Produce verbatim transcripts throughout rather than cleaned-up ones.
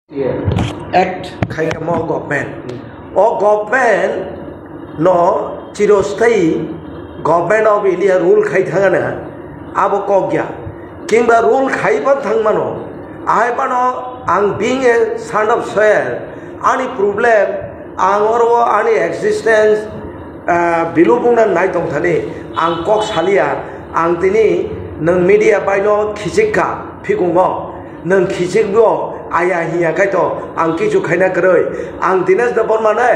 Act khai kha mo government. O government no chirosthai Government of India rule khai thangana, abo kok ya. Kingba rule khai pan thangmano. Ahai pano ang being a son of soil, ani problem, ang oro ani existence, ah, bilu bungna nai tong thani, ang kok salia, ang tini nwng media bai no khichik kha, phikungo, nwng khichik bo, aya hiya khaito, ang kichu khaina kwrwi, ang Dinesh Debbarma ne,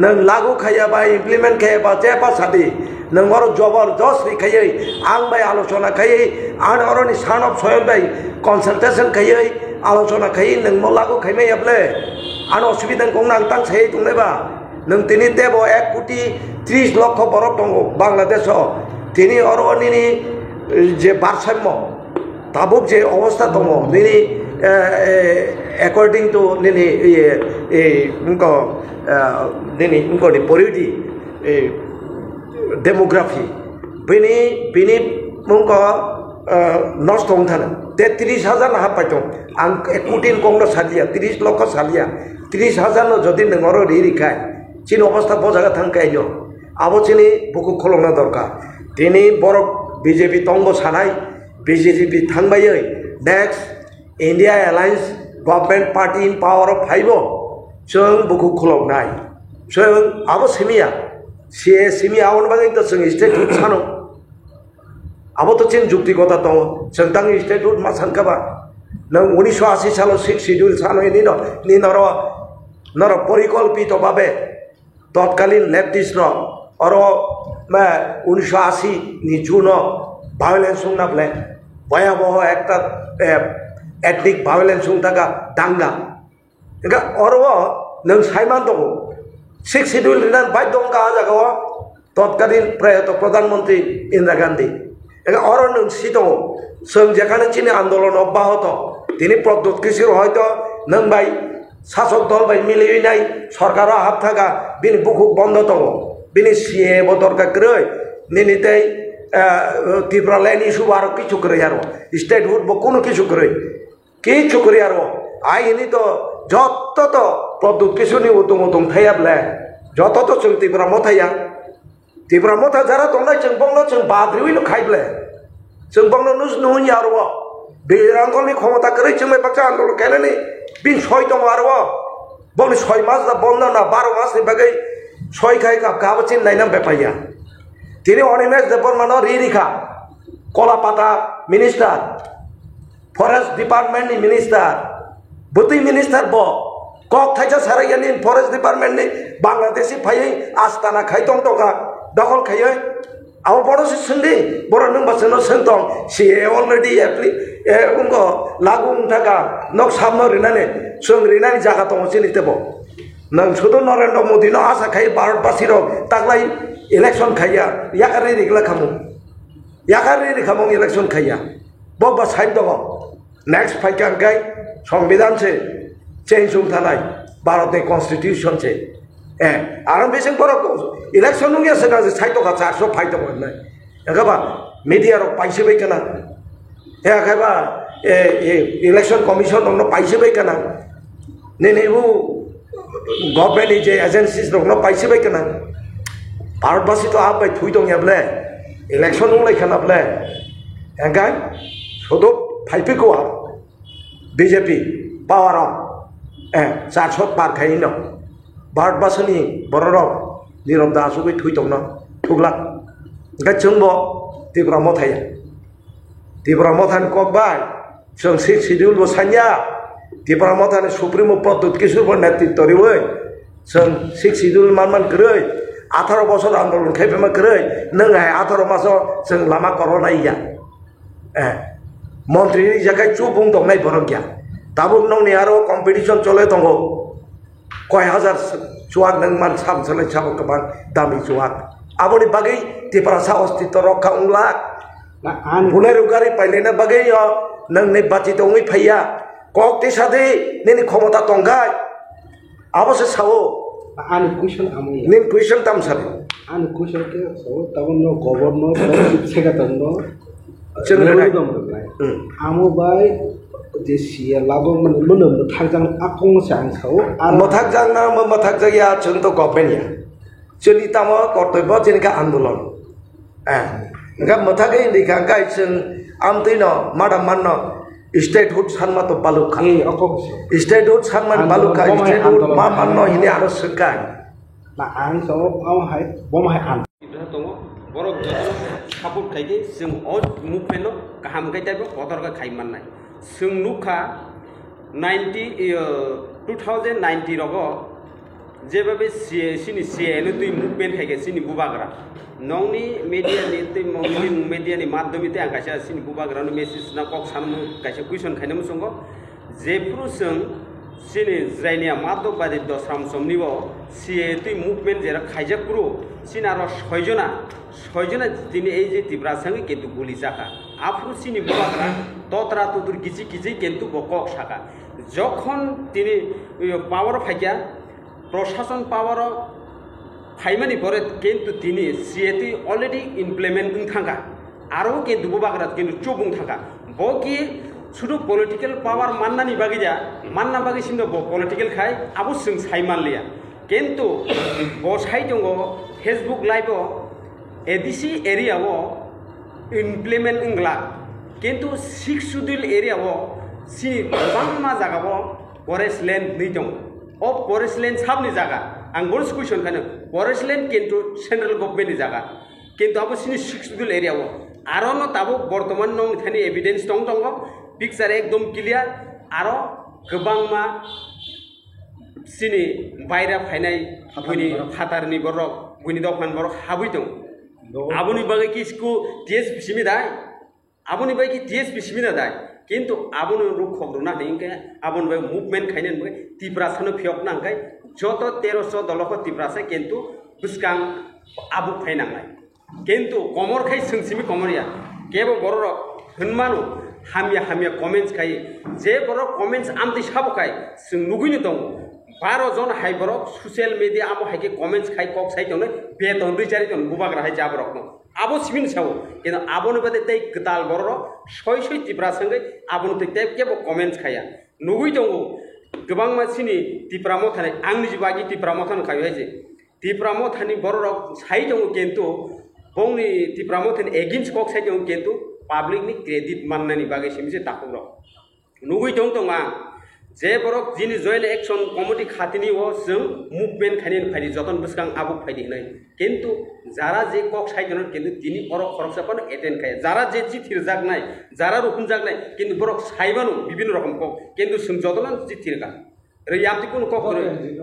nwng lagu khaiya ba, implement khaiya ba, chepa sadi, nwng oro jobor jos ri khaiwi, ang bai alochona khaiwi, ang oroni son of soil bai consultation khaiwi, alochona khaiwi, nwng mo lagu khaimai ya ble, ano osubida kong nang tang sai tongnai ba. Nwng tini tebo ek koti tris lokho borok tongo Bangladesh o. Tini oro nini, eh, je barsammo, tabuk je obostha tongo, nini, eh, eh, according to nini, eh, eh, wngko, eh, nini wngko ni poriti, eh, demography. Bini, bini wngko, eh, nosto wngthana. Te tris hajar no hap paitong. Ang ek koti ni kok no salia, tris lokho salia. Tris hajar no jodi nwng oro ri ri khai, chini obostha bo jaga thang khe aino. Abo chini bukhuk khulokna dorkar. Tini borok B J P tongbo sanai, B J P thangbai next India Alliance government party in power o phaibo, chwng bukhuk khuloknai. Chwng abo simiya, C A simiya, aboni bagwi to chwng state hood sano. Abo to chini jukti kota tongo. Chwng tang state hood ma sankha ba. Nwng unisho ashi salo sixth schedule sano ini no, ni noro, noro porikolpito babe totkalin leftist rok oro, ma, unisho ashi ni June o violence wngna ble, bhayaboho ekta, eh, ethnic violence wngtaka, danga. Hingke oro o nwng saiman tongo, sixth schedule rina baidhyo wngkha a jaga o totkalin prayato Pradhan Mantri Indira Gandhi. Hingke oro nwng si tongo, chwng jekhano chini andolon obbahoto, tini Pradyut Kishore hoito nwng bai sasok dol bai miliwi nai sorkaro hapthaga, bini bukhuk bondo tongo, bini C A bo dorkar kwrwi, nini tei, eh, Tripura land issue bo aro kichu kwrwi aro, statehood bo kunu kichu kwrwi. Kichu kwrwi aro. Ai hini to joto to Pradyut Kishoreni utung utung thaya ble. Joto to chwng Tipra Motha ya. Tipra Motha jara tongnai chwng bongno chwng badriwi no khai ble. Chwng bongno nus nuhun ya aro. Birangkolni khomota kwrwi chwng bai baksa andolon khainani bin soi tongo aro. Bongni soi mas da bongno na baro masni bagwi soi khai kap kabo chin nainang bepaiya. Tini Animesh Debbarma no ri ri kha. Kolapata minister. Forest Department ni minister, bwtwi minister bo kok thaisa sarai ya nini Forest Department ni Bangladeshi phaiwi astana khai tong tongkha, dokhol khaiwi. Abo bono se swngdi, borok nwng ba chwngno swng tong, C A already appli-, eh, wngkha, lagu wngthaka, nok samno rinani, chwng rinani jaga tongo chini tebo. Nwng sudu Narendra Modi no asa khai Bharat basi rok taklai election khaiya, yakarwi rigla khamung. Yakarwi rigla khamung election khaiya. Bo ba sign tongo. Next phaikha hwnkhe Songbidan se change wng thanai, Bharat ni Constitution se. Eh, ang bising borok election wngya se nang se sai tongkha charso phai tongo hinwi. Hwnkhe ba media rok paisi bai kana. Hwnkhe ba, eh, eh, election commission rokno paisi bai kana. Nini bo government ni je agencies rokno paisi bai kana. Bharat basi to ap bai thui tongya ble. Election wng lai khana ble. Hwnkhe sudu phai phi kua. B J P power o, eh, charso par khai no. Bharat basani bororok Nirav Das ugwi thui tongno thuglak. Hwnkhe chwngbo Tipra Motha ya. Tipra Mothani kok bai chwng sixth schedule bo sanya. Tipra Mothani Supremo Pradyut Kishore bo netritw riwi chwng sixth schedule manman kwrwi. Atharo bosor andolon khai phema kwrwi. Nwng hai atharo maso chwng lama korona ya. Eh, montri ni jaga chubung tongnai borok ya. Tabuk nokni aro competition chole tongo. Koi hajar chuak nang man sam salai sabo kwbang dami chuak. Aboni bagwi Tiprasa ostitw rokha wngla. Na, ani Bulai rugari pailena bagwi yo nang ni bachi tongwi phaiya. Kok tisa di nini khomota tongkhai. Abo se sao. Ani question amo ya. Nini question tam sari. Ani question ke sao, tabuk no governor, chief secretary no. Chwng rwnai. Dom rwnai. Hmm. Amo bai Je C A lago mano, mano mwthakjaknai akung se ang sao. Ar mwthakjakna, mw-, mwthakjakya, chwng to government ya. Chwngni tamo kortoibyo chini khe andolon. Eh, hwnkhe mwthagwi hwnwi kha, hwnkhe chwng amtwino madam manno statehood sanma to baluk kha. Eh, oko se. Statehood sanmani andolon baluk kha, bomai statehood andolon ma manno hini aro swngkha. Na ang sao, amo hai, bomai andolon. Tongo, borok jotono support khaikhe chwng o movement no kaham khe teibo kotor khe khai mannai. Chwng nukha ninety, iyo, two thousand ninety rogo jebabe C A, chini C A no twi movement khaikhe chini bubagra. Nongni media ni twi, nongni media ni madhyami twi ang kaisa chini bubagra no message na kok sanmo kaisa question khaina muchungo. Jephuru chwng chini Jrainiya Madhobadi Dosram somni o C A twi movement jera khaijak phuru chini aro soijona, soijona tini ei je Tiprasa wngwi kintu guli chakha. Aphuru chini bubagra totra tutur kichi kichi kintu bo kok saka. Jokhon tini, eh, power phaikha, Proshashan power o phaimani pore kintu tini C A twi already implement wng thangkha. Aro kintu bubagra kintu chup wng thangkha. Bo ki sudu political power mannani bagwi ya, manna bagwi sino bo political khai, abo chwng sai manliya. Kintu bo sai tongo Facebook live o A D C area o implement wng glak. Kintu Sixth Schedule area o chini kwbangma jaga o forest land nwi tongo. O forest land sabni jaga, ang bono question khaino, forest land kintu central government ni jaga, kintu abo chini Sixth Schedule area o. Aro no tabuk bortoman nongni thani evidence tong tongo, picture ekdom clear, aro kwbangma chini baira phainai phatarni buini borok. Phatarni borok, buini dophani borok habwi tongo. Aboni bagwi kisku T S P simi dai? Aboni bai ki T S P simi na dai? Kintu abono rwkhok rwna hai hwnkhe aboni bai movement khaina hwnkhe Tiprasa no phiyokna hwnkhe joto teroso dolo kho Tiprasa kintu bwskang abuk phai nangnai. Kintu komor khai chwng simi komor ya. Kebo bororok hwnmano hamya hamya comments khai. Je borok comments amtwi sabo khai chwng nugwino tongo. Baro jon hai borok social media amo hai khe comments khai kok sai tongnai beton rwi chari tongo bubagra hai jaborokno. Abo simin sao, kintu aboni bade tei kwtal bororok soi soi Tiprasa wngwi abono tei tei kebo comments khaiya. Nugwi tongo, kwbangma chini Tipra Mothani, ang niji bagwi Tipra Mothano khaio hai se. Tipra Mothani bororok sai tongo, kintu bongni Tipra Mothani against kok sai tongo, kintu public ni credit mannani bagwi simi se takhuk rok. Nugwi tong tong ang, je borok jini Joint Action Committee khatini o chwng movement khainani phaidi, jotono bwskang abuk phaidi hinwi. Kintu jara je kok sai tono, kintu tini oro khoroksa phano attend khaiya. Jara je chithi rwjaknai, jara rukhumjaknai, kintu borok saimano bibinno rokom kok, kintu chwng jotono chithi rwkha. Rwi amtwi kunu kok rwi.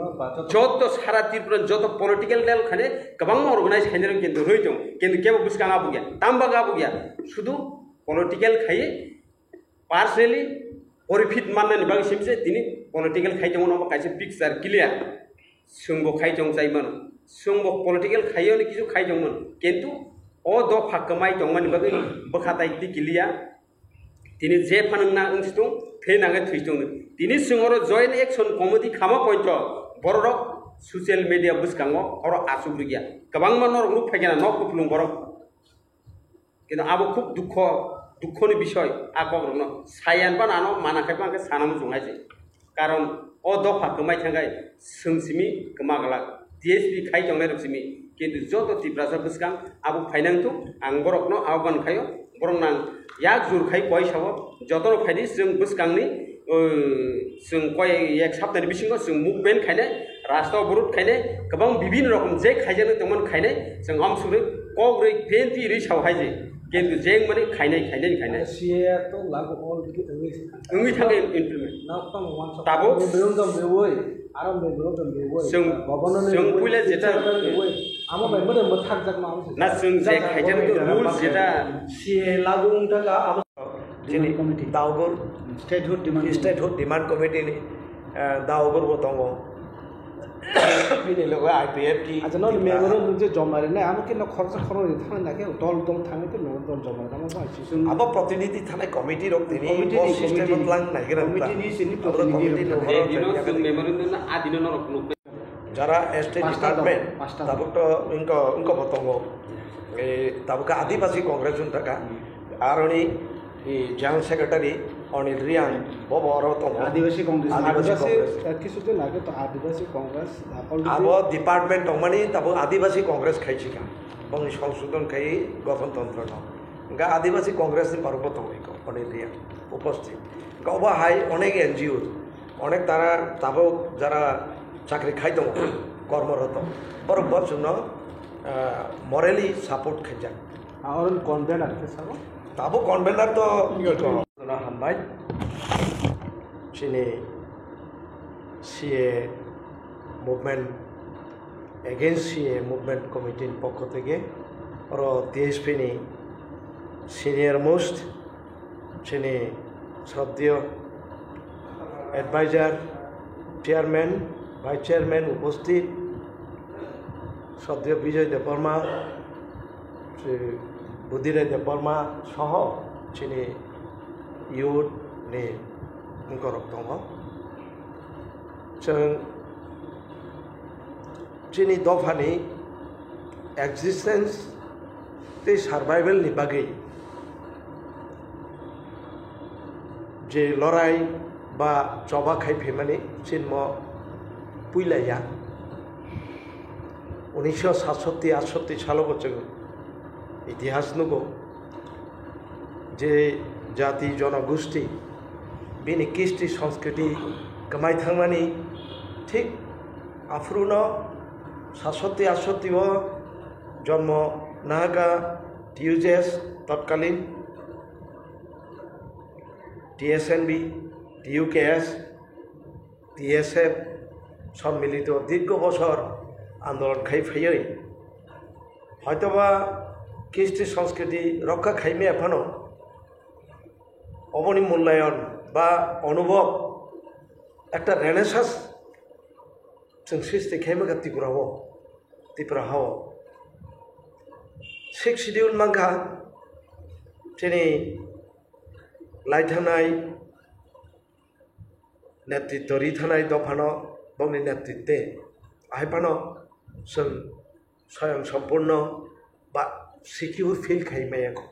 Joto sara Tripura joto political level khane kwbangma organize khainai rok kintu rwi tong, kintu kebo bwskang abuk ya, tamba abuk ya, sudu political khaiwi personally porifit mannani bagwi simse tini political khai tongo, nobo kaisa picture clear. Chwngbo khai tong chai mano, chwngbo political khaiyoni kisu khai tong mano, kintu o dopha kwmai tongmani bagwi bwkha tai twi clear. Tini je phanangna wng situng, thwi nangwi thwi situng. Tini chwng oro Joint Action Committee khama poito bororok social media bwskango oro achuk rwgya. Kwbangma norok nuk phaikha na nok kupulung borok. Kintu abo khub dukho, dukhoni bisoy, a kokrokno sayan ba nano mana khai ba hwnkhe sana muchung hai se. Karon o dopha kwmai thangkhai chwng simi kwma glak, T S P khai tongnai rok simi, kintu joto Tiprasa bwskang abo phainang thung, ang borokno ahban khaio, borok nang yak jur khai koi sao, jotono phaidi chwng bwskangni, uh, chwng koi ek saptani bisingo chwng movement khainai, rasta oborot khainai, kwbang bibin rokom je khaijaknai tongmani khainai, chwng amsugri kok rwi penti rwi sao hai je. Kintu jeng mani khainai, khainai, khainai. C A to lagu already wngwi se thangkha. Wngwi thangkha implement. Now phano uansuk. Tabuk memorandum riwi, aro memorandum riwi. Chwng, Governor ni chwng riwi, puila jeta Chief Secretary riwi. Amo bai mode mwthakjakma amo se. Na chwng je khaijak rules jeta. C A lagu wng thangkha abo. Jini Demand committee. Daugur Statehood demand committee. Statehood demand committee ni, eh, Daugur bo tongo. Bini loge I P F T. Acha, no, memorandum je joma rinai, amo khe no khoroksa khoroknwi thangna khe dol dol thangwi khe memorandum joma rinai, amo bai se. Abo protinidhi thanai committee rok tini committee bo ni, system committee ni, tlang nai gira committee ni sini abo protinidhi committee rok. Rok. Edino chwng memorandum na adino norok nuk. Jara S T department, pasta dong, pasta dong. Tabuk to wngko, wngko bo tongo. Eh, tabuk khe Adibasi Congress wng thaka. Hmm. Aroni, eh, General Secretary, Anil Reang, bo bo oro tongo. Adivasi Congress. Adivasi Adivasi, Congress. Eh, kisudin age to Adivasi Congress, eh, already abo department tongmani tabuk Adivasi Congress khaisika. Bongni songsodhon khai gothon tontro no. Hingke Adivasi Congress ni borok bo tongwi ko, Anil Reang, uposthit. Hingke obo hai onek N G O, onek tara tabuk jara chakri khai tongo, kormoroto. Borok bo chwngno, eh, morally support khaijak. Ah, oro convener khe sabo? Tabuk convener to iko. Hambai. Chini C A movement, against C A movement committee ni pokho theke oro T S P ni senior most chini sroddiyo advisor, chairman, vice chairman uposthit, sroddiyo Bijoy Debbarma, Sri Budire Debbarma soho chini youth ni borok tongo. Chwng chini dophani existence tei survival ni bagwi je lorai ba choba khai phaimani chinmo puila ya. Unisho satsotti atsotti salo bo chwng itihas nugo, je jati jonogosti bini kisti sanskriti kwmai thangmani thik aphuru no satsotti atsotti o jonmo nahaka T U J S totkalin, T S N B, T U K S, T S F sommilito dirgo bosor andolon khai phaiwi, hoitoba kisti sanskriti rokha khaimaya phano, oboni mullayon ba onubhob ekta renaissance chwng sristi khaimaka Tripura o, Tripura hao. Sixth Schedule mankha chini laithanai netritwo ri thanai dophano bongni netritwe. Ahai phano chwng soyang sompurno ba secure feel khai maya kho.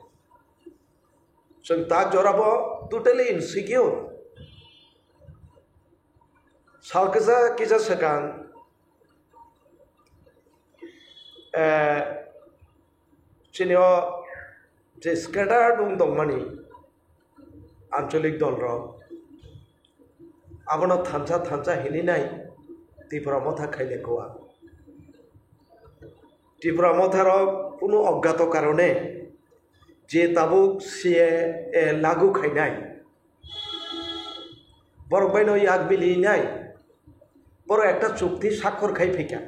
Chwng ta jorabo totally insecure. Sal kisa kisa swkang, eh, chini o je scattered wng tongmani anchalik dolrok, abono thansa thansa hinwi nai Tipra Motha khailekwa. Tipra Motharok kunu oggato karone je tabuk C A A lagu khainai, borok baino yak bilinai, borok ekta chukti sakhor khai phaikha.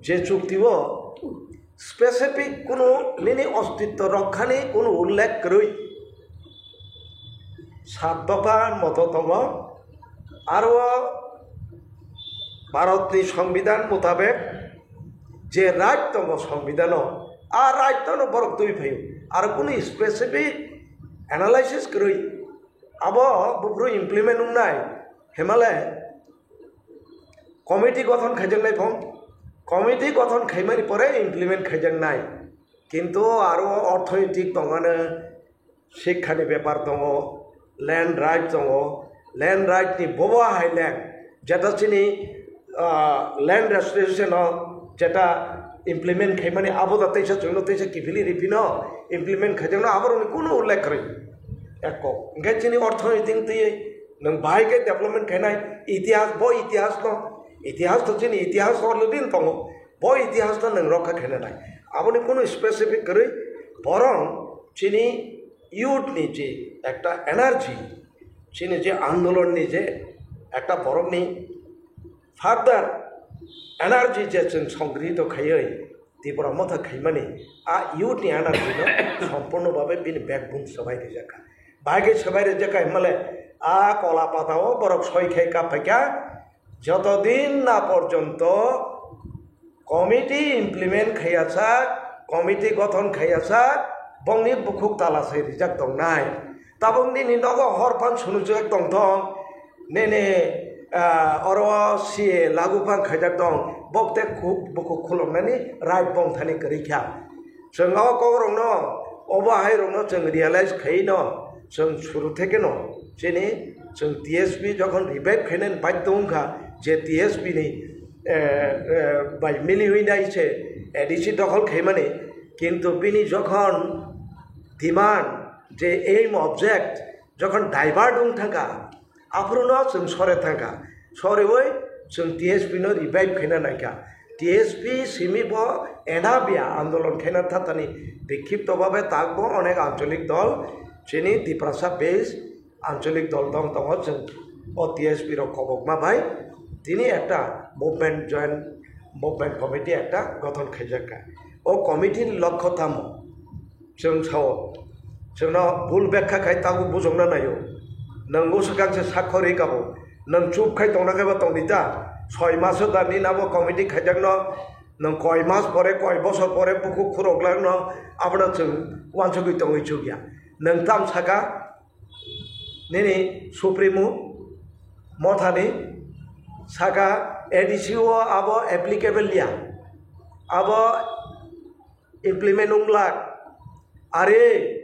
Je chukti o specific kunu nini ostitto rokhani kunu ullekh kwrwi sat dopha moto tongo, aro Bharatni Songbidan mutabek je right tongo Songbidano, a right no borok twi phaio, aro kunu specific analysis kwrwi abo buphuru implement wngnai hemale committee gothon khaijaknai phong, committee gothon khaimani pore implement khaijaknai. Kintu aro orthoitik tongmani, sikhani bepar tongo, land right tongo, land right ni bobo hai land, jeta chini, ah, land restoration o jeta implement khaimani abo da teisa chwngno teisa kiphilwi ripino implement khaijakno aborokni kunu ullekh kwrwi. Ekko. Hingke chini orthonoitik twi nwng bahai khe development khainai, itihas, bo itihas no, itihas to chini itihas already tongo, bo itihas no nwng rokha khaina nai. Aboni kunu specific kwrwi borong chini youth ni je ekta energy, chini je andolon ni je ekta borok ni further energy je chwng songgrihito khaiwi, Tipra Motha khaimani a youth ni energy no sompurno babe bini backbone swbai rijak kha. Bahai khe swbai rijak kha himale a kola pata o borok soi khai kap phaikha, joto din na porjonto committee implement khaiya sak, committee gothon khaiya sak, bongni bukhuk tala sai rijak tongnai. Tabuk nini nogo hor phan sunu chwk tong thong, nini, ah, oro C A lagu phan khaijak tong, bok te khu-, bukhuk khuloknani right bong thani kwrwi kha. Chwng o kokrokno, obo hairokno chwng realize khaiwi no, Chwng suru thekeno chini chwng T S P jokhon revive khainani badhyo wngkha je T S P ni, eh, eh, bai miliwi nai se A D C dokhol khaimani, kintu bini jokhon demand je aim object jokhon divert wng thangkha, aphuru no chwng sore thangkha, sorewi chwng T S P no revive khaina naikha. T S P simi bo ena bia andolon khaina thathani bikhipto babe takbo onek ancholik dol chini Tiprasa base ancholik dol dong tongo, chwng o T S P rok kobokma bai tini ekta movement join, movement committee ekta gothon khaijakha. O committee ni lokho tamo? Chwng sao, chwngno bul bekha khai tabuk bujokna naio. Nwng o swkang se sakho rwi kabo. Nwng chup khai tongna khe bo tongdi ta. Soi maso da nini abo committee khaijakno, nwng koi mas pore, koi bosor pore bukhuk khurok langno, abono chwng uansugwi tongwi chukya. Nwng tam saka, nini Supremo mothani saka A D C o abo applicable ya. Abo implement wng glak. Are,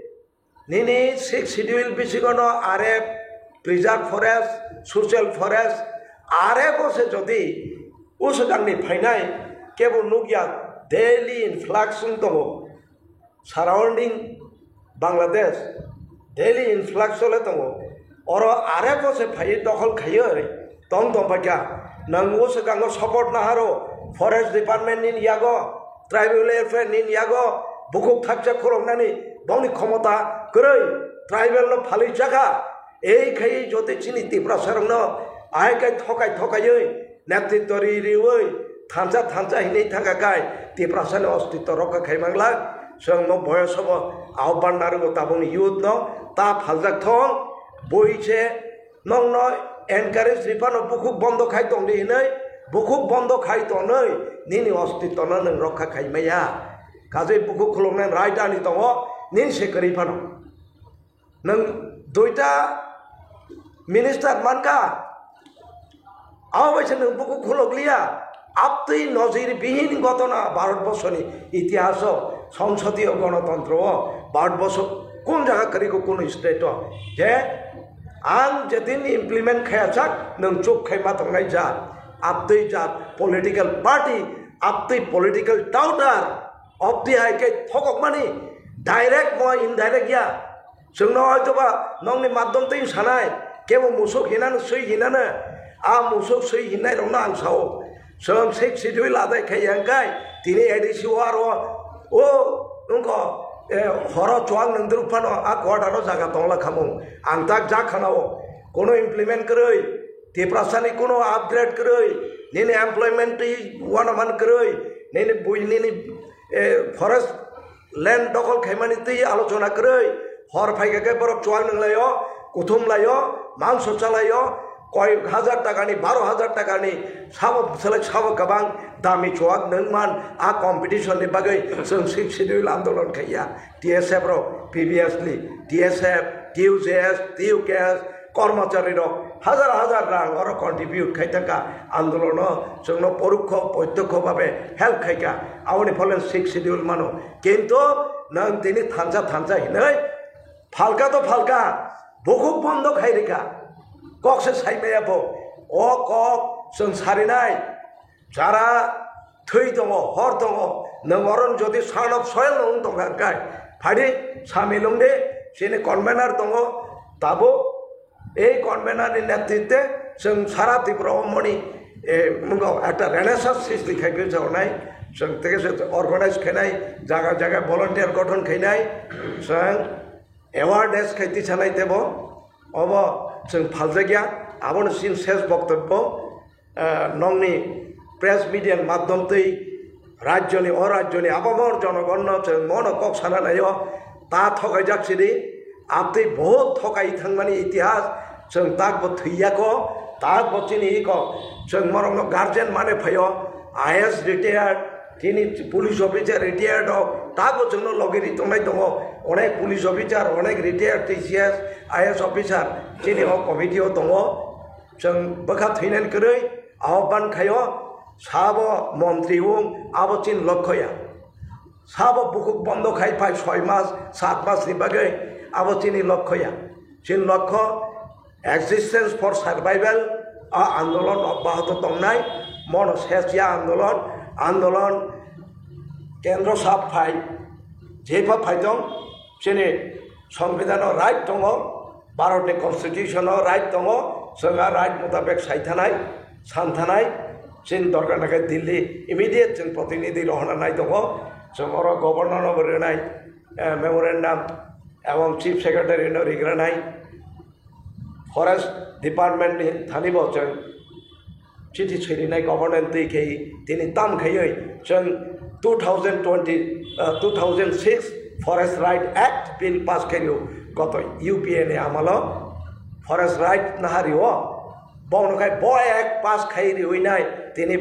nini sixth schedule bisingono are preserve forest, social forest, are bo se jodi uswkangni phainai kebo nukya, daily influx wng tongo surrounding Bangladesh, daily influx chole tongo. Oro are bo se phaiwi dokhol khaiwi tong tong paikha. Nang o swkango support naharo, forest department ni yago, tribal welfare ni yago, bukhuk thakcha khuloknani bongni khomota kwrwi, tribal no phalwi chakha. Ei khai jotoi chini Tiprasa rokno ahai kai thokai thokaiwi netritw ri riwi thansa thansa hinwi thangkha kai Tiprasa ni ostitw rokha khai manglak. Chwng no boyoso bo ahobban narwgo tabukni youth no ta phaljak thong bui se. Nokno encourage ripano bukhuk bondo khai tongdi hinwi, bukhuk bondo khai tonwi nini ostitwno nwng rokha khai maya. Kajai bukhuk khuloknai right ani tongo, nini se kwrwi phano. Nwng duita minister mankha, abo bai se nwng bukhuk khulokliya. Aptwi nojir bihin gotona Bharatborsoni itihaso, songsodiyo gonotontro o Bharatborso kun jaga kwrwi kho, kunu state o je ang jedin implement khaya chak, nwng chuk khai ma tongnai jat, aptwi jat political party, aptwi political doubter, obdi hai khe thokokmani, direct bo indirect ya. Chwngno hoitoba nokni madhom twi sanai, kebo musuk hinano swi hinano, a musuk swi hinai rokno ang sao. Chwng sixth schedule adai khai yang kai, tini A D C o aro, o, wngkho, eh, horo chuak nang dwrwk phano a quarter o jaga tongla khamung. Ang tak jak khana o, kono implement kwrwi, Tiprasa ni kono upgrade kwrwi, nini employment twi uanaman kwrwi, nini bui nini, eh, forest land dokhol khaimani twi alochona kwrwi, hor phaikha khe borok chuak nang laio, kuthum laio, mangso chalaio, koi hajar takani, baro hajar takani, sabo bwswlai sabo kwbang dami chuak nang man, a competition ni bagwi chwng sixth schedule andolon khaiya, T S F rok, previously, T S F, T U J S, T U K S, kormochari rok hajar hajar rang oro contribute khai thangkha, andolono chwngno porokho protyokho babe help khaikha, aboni pholen sixth schedule mano, kintu nwng tini thansa thansa hinwi phalka to phalka, bukhuk bondo khai rikha, kok se sai maya bo, o kok chwng sarinai. Jara thwi tongo, hor tongo, nwng oron jodi son of soil no wng tongkha hwnkhe, phadi samil wng di, chini convener tongo, tabuk ei convener ni netritwe chwng sara Tripura o moni, eh, mungo ekta renaissance sristi khai khe jornai, chwng tei se organize khainai, jaga jaga volunteer gothon khainai, chwng awareness khai tisanai tebo, obo chwng phaljakya, abono chini ses boktobbo, eh, nokni press media ni madhom twi rajyoni, o rajyoni abamor jonogonno chwng mono kok sana naio, ta thokaijak sidi, abtwi bohut thokai thangmani itihas, chwng takbo thwiyako, takbo chini iko, chwng morokno guardian mane phaio, I A S retired, tini police officer retired rok, tabuk chwngno logi ri tongnai tongo. Onek police officer, onek retired T C S, I A S officer chini o committee o tongo. Chwng bwkha thwinani kwrwi ahobban khaio, sabo montri wng, abo chini lokho ya. Sabo bukhuk bondo khai phai soi mas, sat mas ni bagwi, abo chini lokho ya. Chini lokho existence for survival, a andolon obbahoto tongnai, mono sesya andolon, andolon kendro sab phai, jepha phaitong, chini songbidano right tongo, Bharatni constitutiono right tongo, chwng a right mutabek saithanai, santhanai, chini dorkar nangkhe Delhi immediate chwng protinidhi rohorna nai tongo, chwng oro governor no rwnai, eh, memorandum, ebong chief secretary no rigranai, forest department ni thani bo chwng chithi swirinai government twi khe tini tam khaiwi chwng two thousand twenty, uh, two thousand six Forest Right Act bill pass khaio goto U P A ni amalo forest right nahario bono khai bo act pass khai riwi nai tini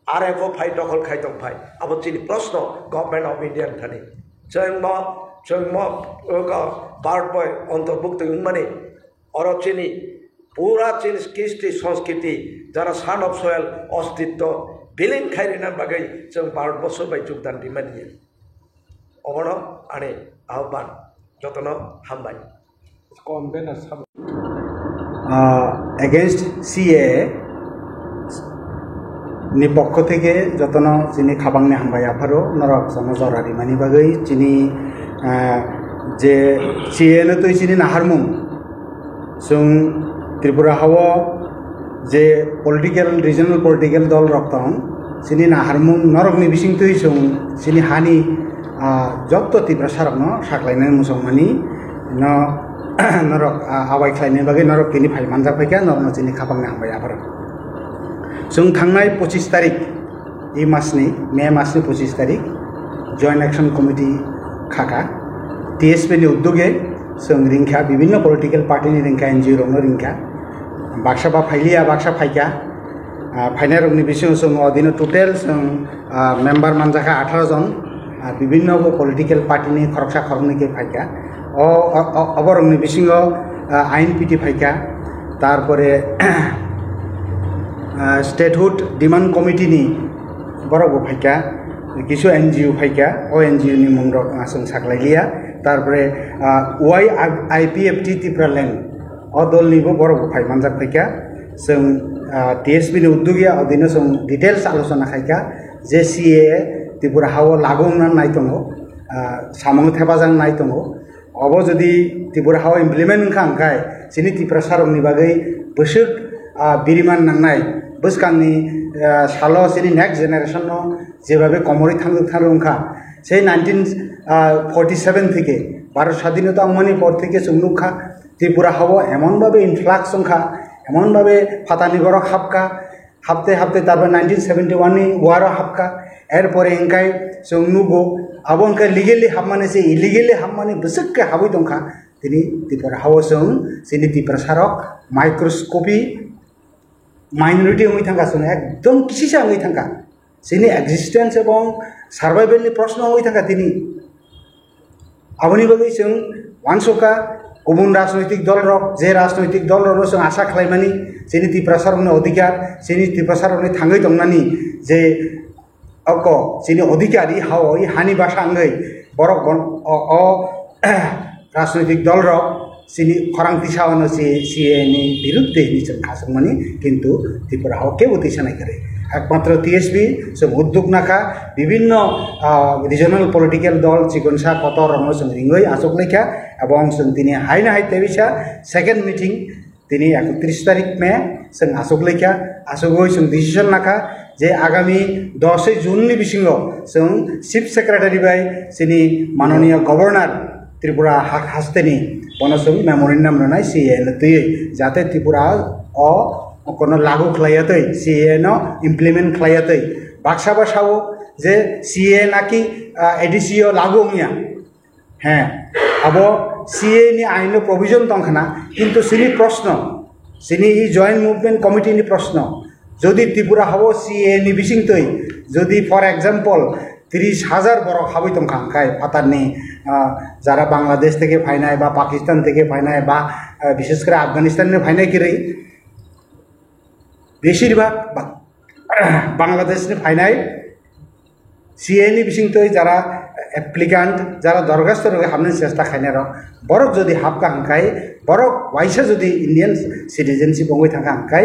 R F O phai dokhol khai tong phai. Abo chini proshno Government of India ni thani. Chwng mo, chwng mo, o ka, Bharat boi ontorbukti wngmani. Oro chini pura chini kristi, sanskriti, jara son of soil, ostitto, bilin khai rina bagwi chwng Bharat borso bai jogdan rimani. Obono ani ahban. Jotono hambai. Against C A A ni pokho theke jotono chini khabangni hambai apharo norok jono jora rimani bagwi chini, ah, je C A A no twi chini naharmung chwng Tripura hao je political, regional political dol rok tong chini naharmung norokni bising twi chwng chini hani, ah, jotto Tiprasa rokno saklainani muchungmani no norok, ah, abai khlainani bagwi norok tini phai manjak phaikha, norokno chini khapangni hambai apharo. Chwng thangnai pochis tarik, e masni, May masni pochis tarik, Joint Action Committee khaka, T S P ni uddoge chwng ringkha, bibinno political party ni ringkha, N G O rokno ringkha, baksa ba phailiya, baksa phaikha, ah, phainairokni bisingo chwng odino total chwng, ah, member manjakha atharo jon, ah, bibinno bo political party ni khoroksa khoroknwi khe phaikha. O, o, o, oborokni bisingo, ah, I N P T phaikha, tarpore, ah, Statehood Demand Committee ni borok bo phaikha, kisu N G O phaikha, o N G O ni mung rok, ah, chwng saklai liya, tarpore, ah, Y I P F T Tipraland, o dol ni bo borok bo phai manjak phaikha, chwng, ah, T S P ni uddogi ya, odino chwng details alochona khaikha, je C A A Tripura hao lagu wngna nai tongo, ah, samung thepajak nai tongo. Obo jodi Tripura hao implement wngkha, hwnkhe chini Tiprasa rokni bagwi bwswk, ah, biriman nangnai, bwskangni, ah, salo chini next generation no jebabe komorwi thangjak thang wngkha. Sei nineteen, ah, forty seven theke Bharat Sadhinota wngmani por theke chwng nukha, Tripura hao emon babe influx wngkha, emon babe phatani borok hapkha, hapte hapte tarpore nineteen seventy one ni war o hapkha, erpore hingkai chwng nugo, abo hingkai legally hapmani se illegally hapmani bwswk khe habwi tongkha, tini Tripura hao chwng chini Tiprasa rok microscopy minority wngwi thangkha, chwng ekdom kisisa wngwi thangkha, chini existence ebong survival ni proshno wngwi thangkha tini. Aboni bagwi chwng uansukha, kubun rajnoitik dol rok, je rajnoitik dol rokno chwng asa khlaimani, chini Tiprasa rokni odhikar, chini Tiprasa rokni thangwi tongnani je oko chini odhikar, i hao, i hani basa wngwi borok bon-, o, o, rajnoitik dol rok chini khorang tisa wano C A A ni birudde hinwi chwng khachukmani, kintu Tripura hao kebo tisa nai kwrwi. Ekmatro T S P chwng udduk nakha, bibinno, ah, regional political dol chikonsa kotor rokno chwng ringwi achuk laikha, ebong chwng tini hai na hai tebisa second meeting tini ekotris tarik May chwng achuk laikha, achugwi chwng decision nakha je agami dosoi June ni bisingo chwng Chief Secretary bai chini manoniya Governor Tripura ha-, hasteni bono chwng memorandum rwnai C A A no twiwi, jate Tripura o kono lagu khlaiyatwi, C A A no implement khlaiyatwi. Baksa ba sao je C A A naki, ah, A D C o lagu wngya. He, abo C A A ni aino provision tongkhana, kintu chini proshno, chini i Joint Movement Committee ni proshno, jodi Tripura hao C A A ni bisingtwi, jodi for example tris hajar borok habwi tongkha, hwnkhe phatarni, ah, jara Bangladesh theke phainai ba Pakistan theke phainai ba, ah, bishes kore Afghanistan ni phainai kwrwi, besirbhag ba-, Bangladesh ni phainai, C A A ni bisingtwi jara applicant, jara dorkhasto rwgwi hapnani chesta khainai rok, borok jodi hapkha hwnkhe, borok waisa jodi Indian citizenship wngwi thangkha hwnkhe,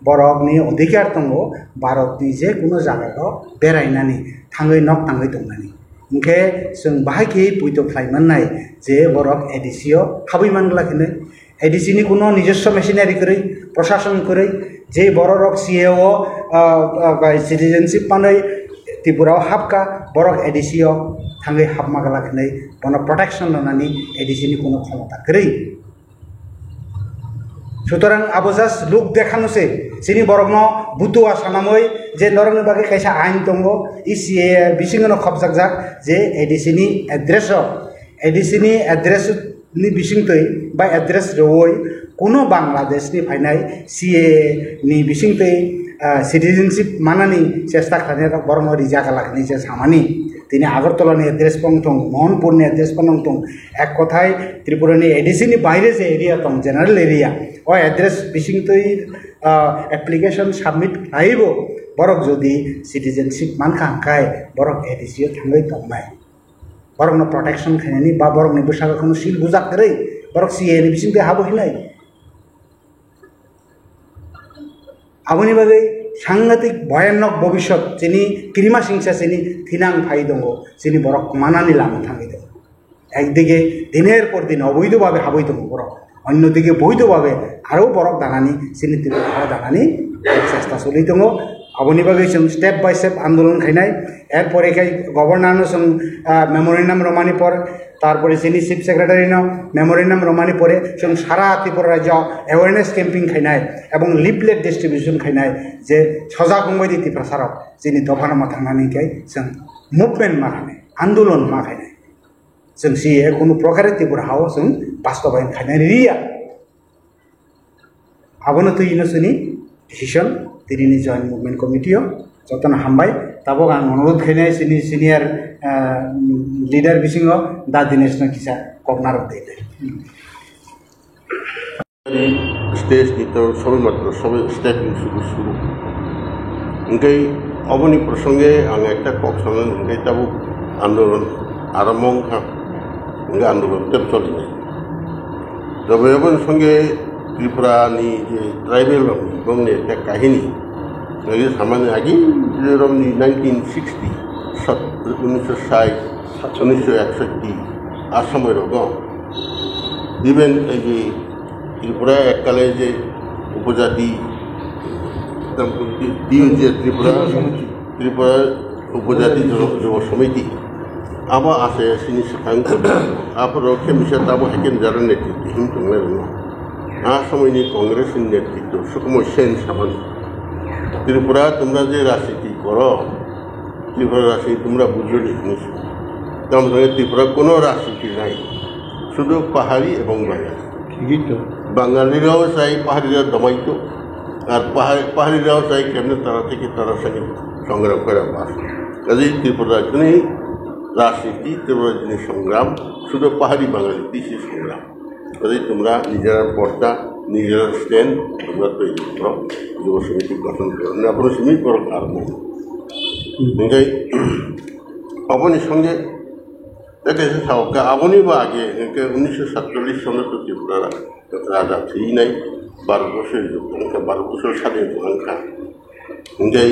borokni odhikar tongo Bharatni je kuno jagao berainani, thangwi nok tangwi tongnani. Hwnkhe chwng bahai khe poito khlai mannai je borok A D C o habwi man glak hinwi. A D C ni kuno nijoswo machinery kwrwi, prosason kwrwi, je borok rok C A O, ah, ah, bai citizenship manwi Tripura o hapkha, borok A D C o thangwi hapma glak hinwi bono protection rwnani A D C ni kuno khomota kwrwi. Sutorang abo just look dekhano se, chini borokno butua sanamwi je norokni bagwi kaisa ain tongo, E C A bisingono khopjakjak je A D C ni address o, A D C ni address ni bisingtwi ba address rwui kuno Bangladesh ni phainai C A A ni bisingtwi, ah, citizenship manani chesta khlainai rok borokno rija glak hinwi se samani. Tini Agartala ni address pong tong, Mohanpur ni address pong tong, ek kothai Tripura ni A D C ni baire je area tong, general area, o address bisingtwi, ah, application submit khlaibo borok jodi citizenship mankha hwnkhe borok A D C o thangwi tongnai. Borokno protection khainani ba borokni bwsakhe kheno sil bujak kwrwi borok C A A ni bisingtwi habo hinai. Aboni bagwi sangatik bhoyanok bobisot chini kirima singsa chini thinang phai tongo, chini borok manani lama thangwi tongo. Ekdige diner por din oboidho bhabe habwi tongo borok. Onno dige boidho bhabe aro borok danani, chini Tripura hao danani chesta choli tongo. Aboni bagwi chwng step by step andolon khainai. Er pore khai governor no chwng, ah, memorandum romani por, tarpore chini chief secretary no memorandum romani pore chwng sara Tripura rajyo awareness camping khainai ebong leaflet distribution khainai je sojak wngbai di Tiprasa rok chini dopha no ma thangnani khai chwng movement ma khainai, andolon ma khainai. Chwng C A A kunu prokhare Tripura hao chwng bastobayon khainani riya. Abono twi hino chwngni decision tinini Joint Movement Committee o. Jotono hambai. Tabuk ang onurodh khainai chini senior, ah, leader bisingo Da Dinesh no kisa kok narwk di. Stage ni to sobe matro sobe step ni suru suru. Hingke oboni prosonge ang ekta kok sanang hingke tabuk andolon arombo wngkha, hingke andolon tep solinai. Tobe oboni songe Tripura ni je tribal rok ni bongni ekta kahini, nai samani agi je rok ni nineteen sixty, sat-, unisho sait, unisho eksotti, a somoi rogo. Even ei je Tripura ekkale je upojati, tam-, di-, di-, je Tripura, Tripura Upojati Jubo, Jubo Samiti. Abo ase sini swkang, aphuru khe misa tabo haikhe jara netritw him tongnai rwno. A somoini Congress ni netritw Sukumoy Sen samani. Tripura tumra je rajniti koro, Tripura rajniti tumra bujoni hinwi se. Tamo songkhe Tripura kono rajniti nai. Sudu pahari ebong Bangali. Thikito. Bangalirao sai paharira domaito. Ar pahari, paharirao sai kemne tara theke tara sani songram kora bas. Kaje Tripura rajyoni rajniti, Tripura rajyoni songram, sudu pahari Bangali tisi songram. Kaje tumra nijera porda, nijera stand, tumra toiri koro, Jubo Samiti gothon koro. Na puro simi koro karmo. Hingke, aboni songe, Eke se sao ke aboni bo age, hingke unisho satchollish sono to Tripura raja thwinai, Bharat borsho rijak tongkha, Bharat borsho sadin tongkha. Hingke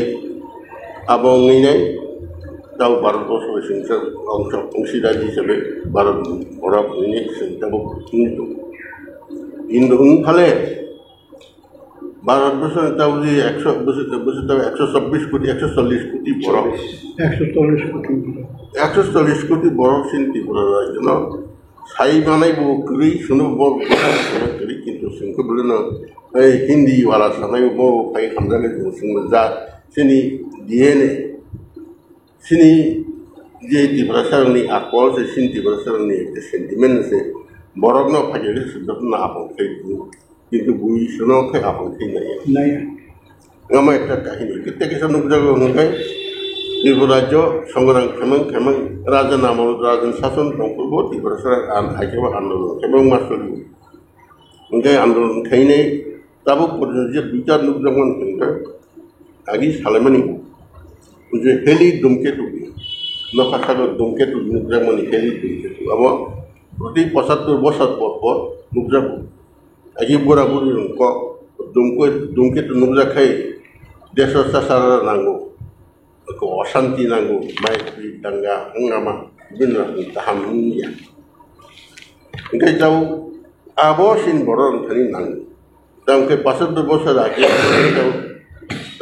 abo wngwi nai, tao Bharat borsho singsa ongsa ongsi raji hisabe Bharat borok hwnwi sing tabo wngwi tongo. Hindu wng phale, Bharat borsho ni tabuk je ekso, bosi, bosi tabuk ekso chobbish koti, ekso chollish koti borok. Ekso chollish koti borok. Ekso chollish koti borok chini Tripura rajyo no sai manai bo kwrwi, sono bo kwrwi, kintu singkhe bwlwino ei Hindi wala sanai bo phai hamjaknai bo singma ja chini D N A, chini je Tiprasa rokni akol se, chini Tiprasa rokni ekta sentiment se borok no phai khe se jotono apong khai. Kintu bui sono khe apang khe naiya. Naiya. Ngama ekta kahini. Kitte kisa nukjago hwnkhe Tripura rajyo songrang khemang khemang raja namol raja sason tongphuru bo Tiprasa an haikhe bo andolon khemang ma soli. Hwnkhe andolon khainai tabuk porjonto je duita nukjakmani hwnkhe agi salaimani je heli dhumketu. Nokha saka Dhumketu nukjakmani khe Dhumketu. Abo proti pochattor bosor por por nukjago. Agi bura buri rok kok Dhumke-, Dhumketu nukjak khai deso chasara nango. Ko osanti nango, mai twi danga, hangama, bini rok ni kaham wngya. Hingke jao abo sin borok rok thani nango. Tamkhe pachattor bosor age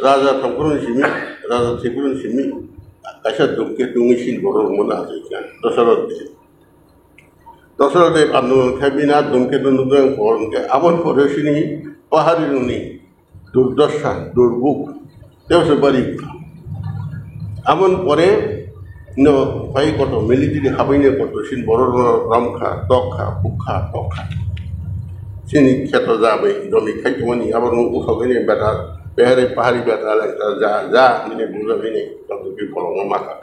raja thangphuru ni simi, raja thangphuru ni simi, kaisa Dhumketu wngwi sin borok rok mano achai kha, Dasarath Deb. Dasarath Deb andolon khe bini a Dhumketu nukjak ang por hwnkhe aboni pore sini pahari rokni durdosa, durbuk, tei se bari. Aboni pore no pai koto military habaine koto sin borok rok romkha, tokha, bukha, tokha. Sini kheto ja bai domi khai tongmani abo no usogwi ni beta, pehere pahari beta lekha ja, ja, hwnwi bujabaini koto ki bolongno makha.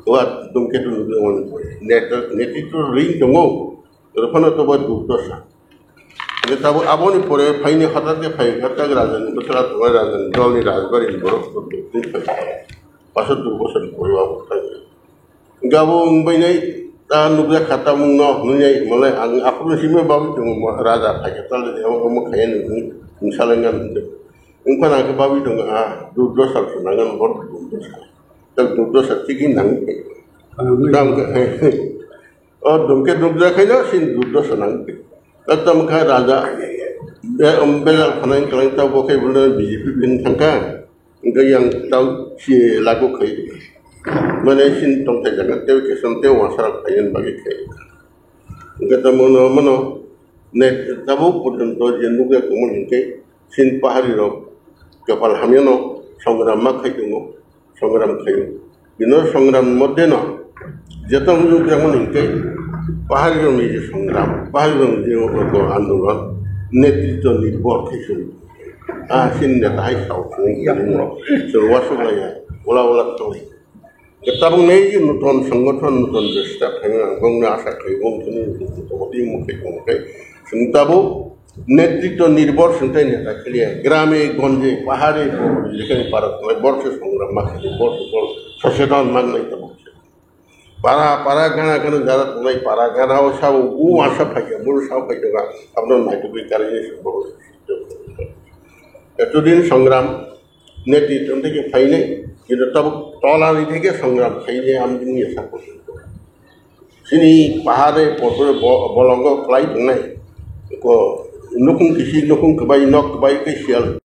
Wa Dhumketu nukjak mani pore. Net-, netritro ring tongo, oro phano to ba durdosa. Hingke tabuk aboni pore phaini hothat khe phai kha tak rajani bwsala tongnai rajani dolni rajbari ni borok twi phai kha. Pasattor bosor ni pore o thai. Hingke abo wng bainai ta nukjak kha tabuk no hwnwi malai ang aphuru simi bagwi tongo raja phai kha tal omo khaya nung wng salai ngan wng phano ang khe bagwi tongo a durdosa se nangan borok durdosa. Tak durdosa tigi nang. Nang. Tam khe, o Dhumketu nukjak khaino sin durdosa nang. Tak tam kha raja, be-, um, bejal phanai kwlai ta bo khe buno B J P bin thangkha. Hingke yang tau si lagu khai. Mane sin tongthai jaga tei kesam tei wansarok khai bagwi khai. Hingke tamo no, mano, ne, tabuk porjonto je nukjak tongmani hingke sin pahari rok kepal hamyano songram ma khai tongo. Songram khaio. Bino songram moddhe no jeto wngjakmani hingke pahari rokni je songram, pahari rokni je oko andolon, netritto nirbhor khe choli. Ah, chini neta hai sao chwng chwng rok chwng uansuk laiya, ula ula tongwi. Tabuk nei je nuton songothon, nuton jesta khaio, ang bongno asa khaio, bong chini nuton tongwi mukhe tongkhe chwng tabuk Netritto nirbhor singtai neta khiliya, grame gonje, pahare, jekhane para tongnai, borok se songram ma khaidi, borok se borok soseton man nai tongo. Para, para gana gana jara tongnai, para gana o sabo, u asa phaikha, boro sabo phaikha, abono naitugwi karwi se borok. Etodin songram, netritto theke phainai, kintu tabuk tolani theke songram khainai, amjini esa porjonto. Chini pahare, potore, bo-, bolongo kwlai tongnai. Ko nukhung kisi, nukhung kwbai, nok kwbai khe siyal.